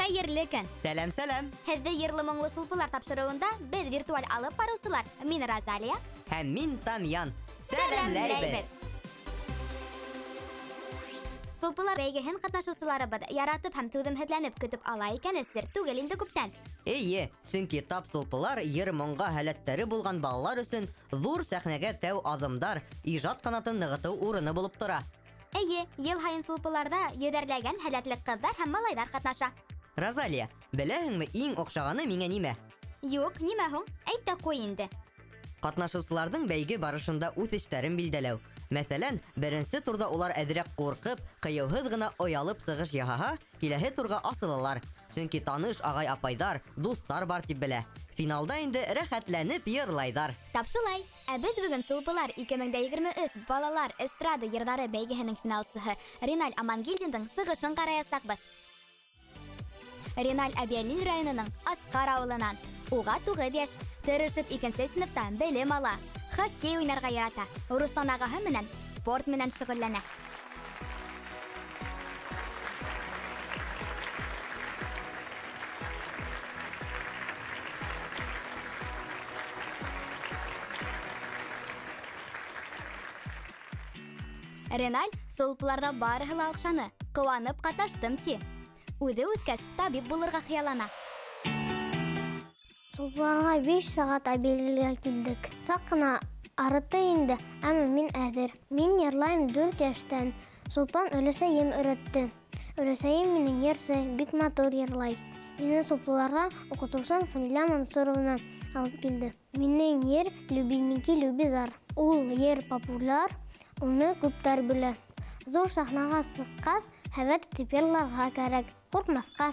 Хәйерле көн. Сәләм, сәләм. Һеҙҙе йырлы моңло сулпылар тапшырыуында беҙ виртуаль алып барыусылар. Мин Розалия. Һәм мин Тамьян. Сәләмләйбеҙ. Сулпылар бәйгеһен ҡатнашыусыларыбыҙ яратып һәм түҙемһеҙләнеп көтөп ала икәне сер түгел инде күптән. Эйе, сөнки тап сулпылар йыр моңға һәләттәре булған балалар өсөн ҙур сәхнәгә тәү аҙымдар, ижад ҡанатын нығытыу урыны булып тора. Эйе, йыл һайын сулпыларҙа йөҙәрләгән һәләтле ҡыҙҙар һәм малайҙар ҡатнаша. Розалия, беләһеңме иң оҡшағаны миңә нимә? Юҡ, нимә һуң? Әйт тә ҡуй инде. Ҡатнашыусыларҙың бәйге барышында үҫештәрен билдәләү. Мәҫәлән, беренсе турҙа улар әҙерәк ҡурҡып, ҡыйыуһыҙ ғына оялып сығыш яһаһа, киләһе турға асылалар. Сөнки таныш ағай-апайҙар, дуҫтар бар тип белә. Финалда инде рәхәтләнеп йырлайҙар. Тап шулай. Ә беҙ бөгөн Сулпылар 2023 балалар эстрада йырҙары бәйгеһенең финалсыһы Риналь Амангилдиндың сығышын ҡараясаҡбыҙ. Риналь Әбйәлил районының Асҡар ауылынан. Уға 9 йәш. Тырышып икенсе синыфта белем ала. Хоккей уйнарға ярата. Руслан ағаһы менән спорт менән шөғөлләнә. Риналь сулпыларҙа барыһы ла оҡшаны. Ҡыуанып ҡатнаштым ти. Үҙе үҫкәс табип булырға хыяллана. Сулпыларға 5 сәғәт Әбйәлилгә килдек. Саҡ ҡына арытты инде, әммә мин әҙер. Мин йырлайым 4 йәштән. Сулпан өләсәйем өйрәтте. Өләсәйем минең йырсы, бик матур йырлай. Мине сулпыларға уҡытыусым Фаниля Мансуровна алып килде. Минең йыр Любийники Любизар. Ул йыр популяр, уны күптәр белә. Ҙур сәхнәгә сыҡҡас, һәйбәт итеп йырларға кәрәк, ҡурҡмаҫҡа.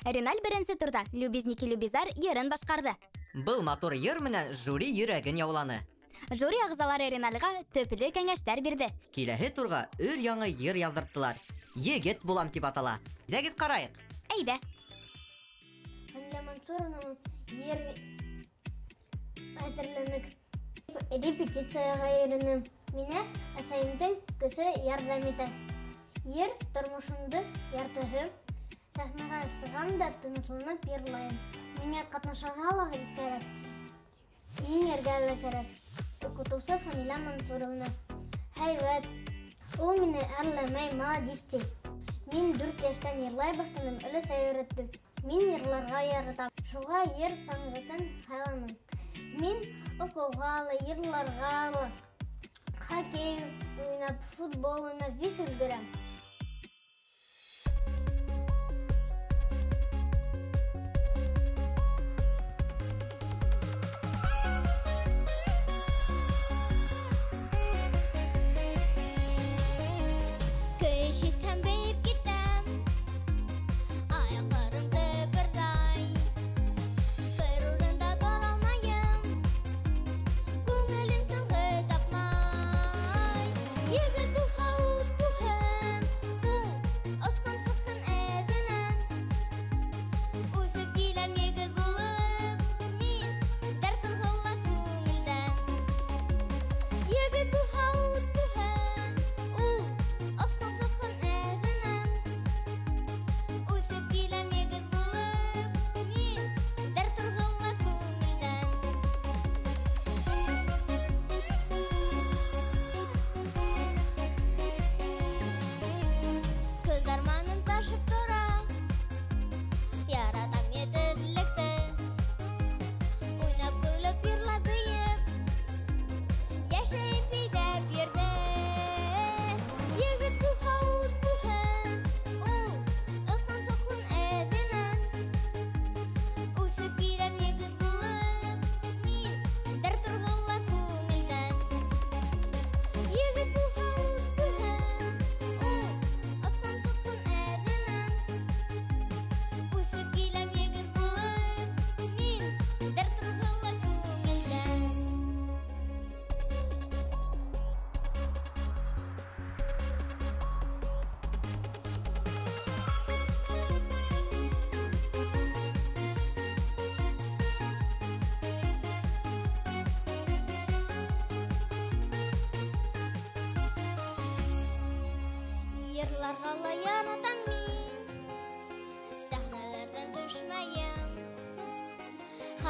Риналь беренсе турҙа Любизники Любизар йырын башҡарҙы. Был матур йыр менән жюри йөрәген яуланы. Жюри ағзалары Ринальға төплө кәңәштәр бирҙе. Киләһе турға өр яңы йыр яҙҙырттылар. Егет булам тип атала. Әйҙәгеҙ ҡарайыҡ. Әйҙә. Фаниля Мансуровна йыр әҙерләнек. Репетицияға йөрөнөм. Миңә әсәйемдең көсө ярҙам итә. Йыр тормошомдо яртыһы. Сәхнәгә сығам да тынысланып йырлайым. Миңә ҡатнашырға ла кәрәк, еңергә лә кәрәк. Уҡытыусы Фаниля Мансуровна һәйбәт. Ул мине әрләмәй, молодец ти. Мин 4 йәштән йырлай башланым, өләсәй өйрәтте. Мин йырларға яратам. Шуға йыр сәнғәтен һайланым. Мин уҡыуға ла, йырларға ла, хоккей уйнап, футбол уйнап вис өлгөрәм.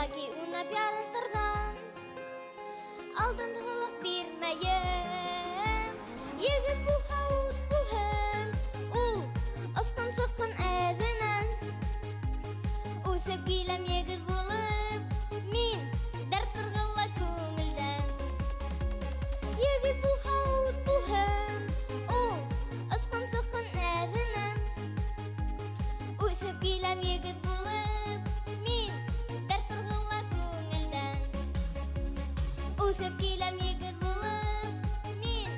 Хоккей уйнап ярыштырҙан алдынғылыҡ бирмәйем. Егет булһа ут булһын, ул осҡан сыҡһын әҙенән. Үҫеп киләм егет булып, мин дәрт торғола күңелдән. Егет булһа ут булһын, ул осҡан сыҡһын әҙенән. Үҫеп киләм егет булып, мин дәрт торғола күңелдән. Үҫеп киләм егет булып, мин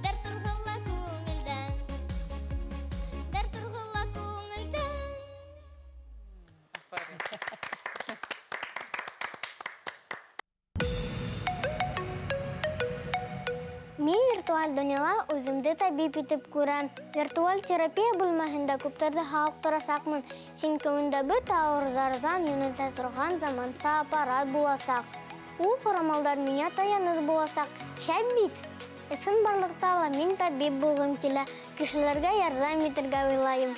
дәрт торғола күңелдән. Дәрт торғола күңелдән. Мин виртуаль донъяла үҙемде табип итеп күрәм. Виртуаль терапия бүлмәһендә күптәрҙе һауыҡтырасаҡмын, сөнки унда бөтә ауырыуҙарҙан йүнәлтә торған заманса аппарат буласаҡ. Ул ҡорамалдар миңә таяныс буласаҡ. Шәп бит! Ысынбарлыҡта ла мин табип булғым килә, кешеләргә ярҙам итергә уйлайым.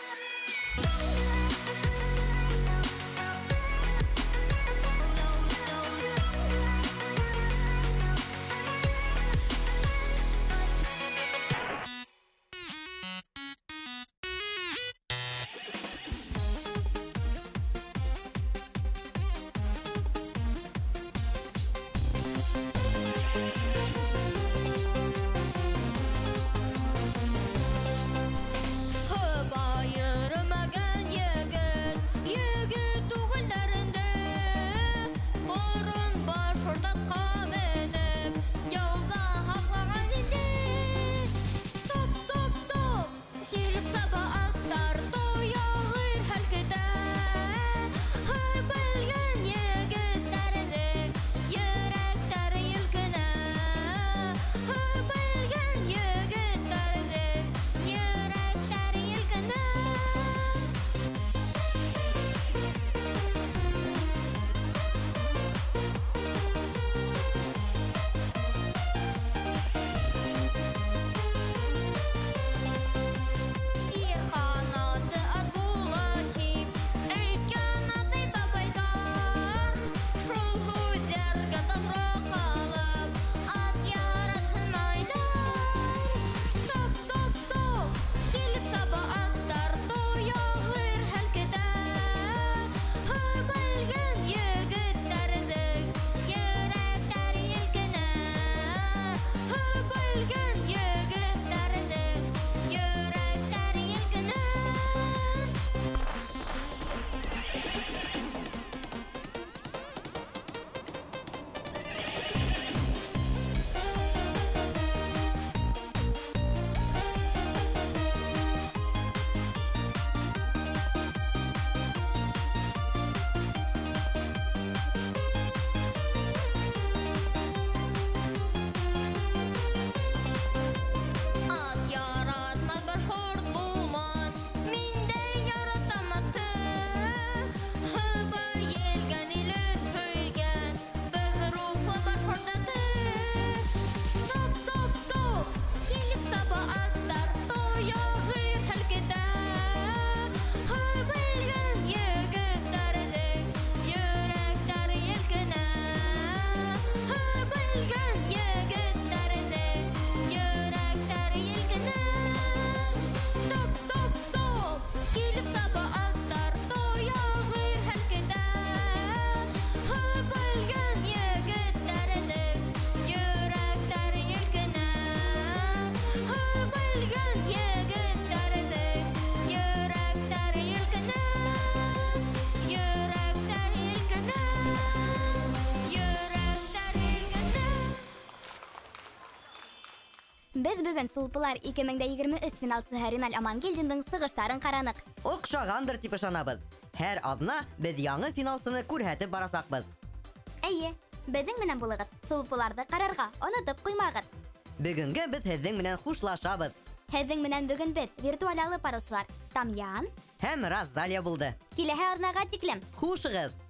Беҙ бөгөн Сулпылар 2023 финалсыһы Риналь Амангилдиндың сығыштарын ҡараныҡ. Оҡшағандыр тип ышанабыҙ. Һәр аҙна беҙ яңы финалсыны күрһәтеп барасаҡбыҙ. Эйе, беҙҙең менән булығыҙ. Сулпыларҙы ҡарарға онотоп ҡуймағыҙ. Бөгөнгә беҙ һеҙҙең менән хушлашабыҙ. Һеҙҙең менән бөгөн беҙ виртуаль алып барыусылар Тамьян һәм Розалия булды. Киләһе аҙнаға тиклем. Хушығыҙ.